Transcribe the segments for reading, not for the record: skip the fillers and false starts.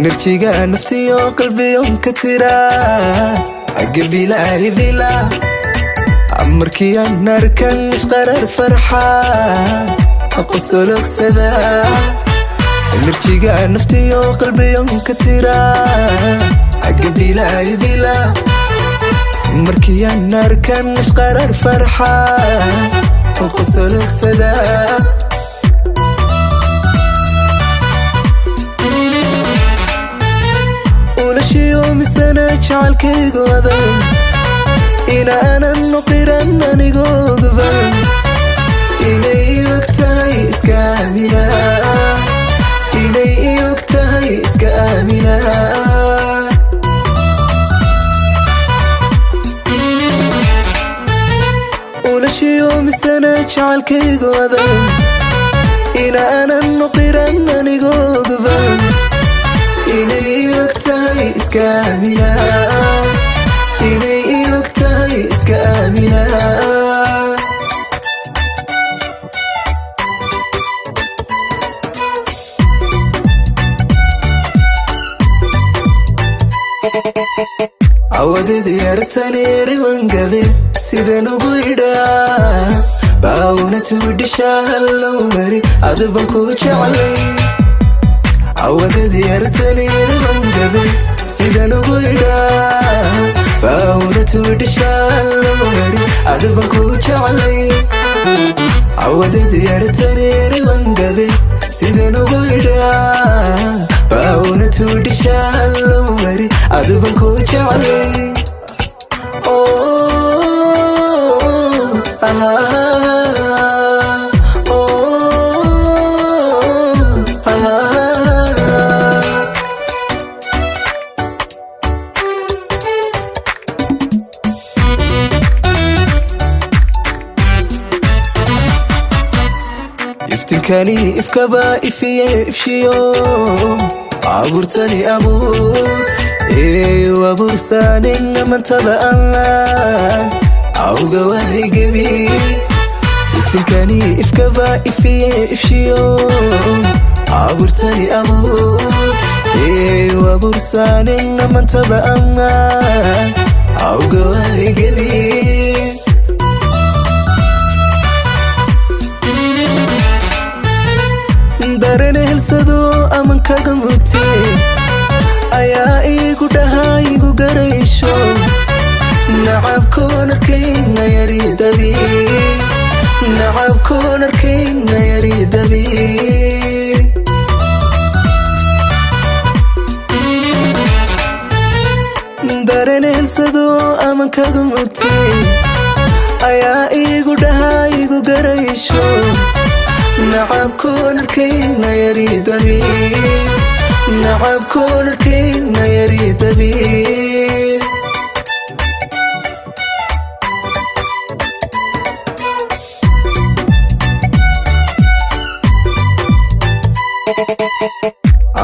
Enerjiga naftiyo qalbiyon ka tiraa gabilaahi bila. Markii aan arkan ishqarar farxa qosologsada. Enerjiga naftiyo qalbiyon ka tiraa gabilaahi bila. Markii aan arkan ishqarar farxa qosologsada. Ulashiyo misana jacaylkaygu adag inaanan nuqiran anigooguba inay og tahay iska aamina, inay og tahay iska aamina. Ulashiyo misana jacaylkaygu adag inaanan nuqiran anigooguba inay og tahay iska aamina, inay og tahay iska aamina. Awadeed yartani eriwangabe sidan ugu idhaa baawna tuudhisha hallow mari aduban ku jeclay. Awadeed yartani eriwangabe sidan ugu idhaa baawna tuudhisha hallow mari aduban ku jeclay. Awadeed yartani eriwangabe sidan ugu idhaa baawna tuudhisha hallow mari aduban ku jeclay. Oh, ah, oh, ah. Iftinkani ifkaba ifiye ifshiyo abuurtani abuur eeyu abuursaanin amantaba ammaan awga wahigebi. Iftinkani ifkaba ifiye ifshiyo abuurtani abuur eeyu abuursaanin amantaba ammaan awga wahigebi. Dareen helsado aman kaga mugte ayaa iigu dhahaa igu garaysho nacabkoon arkayna yaridabi, nacabkoon arkayna yaridabi. Dareen helsado aman kaga mugte ayaa iigu dhahaa igu garaysho nacabkoon arkayna yaridabi, nacabkoon arkayna yaridabi.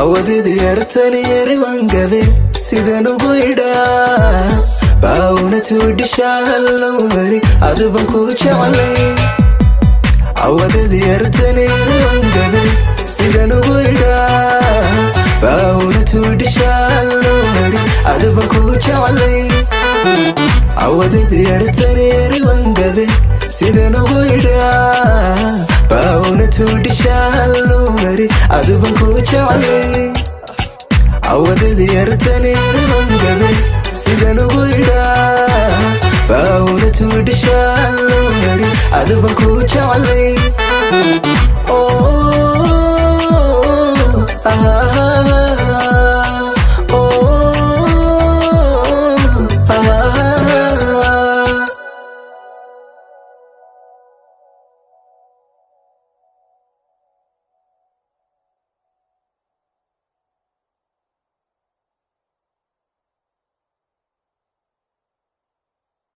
Awadeed yartani eriwangabe sidan ugu idhaa baawna tuudhisha hallow mari aduban ku jeclay. Awadeed yartani eriwangabe sidan ugu idhaa baawna tuudhisha hallow mari aduban ku jeclay. Awadeed yartani eriwangabe sidan ugu idhaa baawna tuudhisha hallow mari aduban ku jeclay. Awadeed yartani eriwangabe sidan ugu idhaa baawna tuudhisha hallow mari aduban ku jeclay.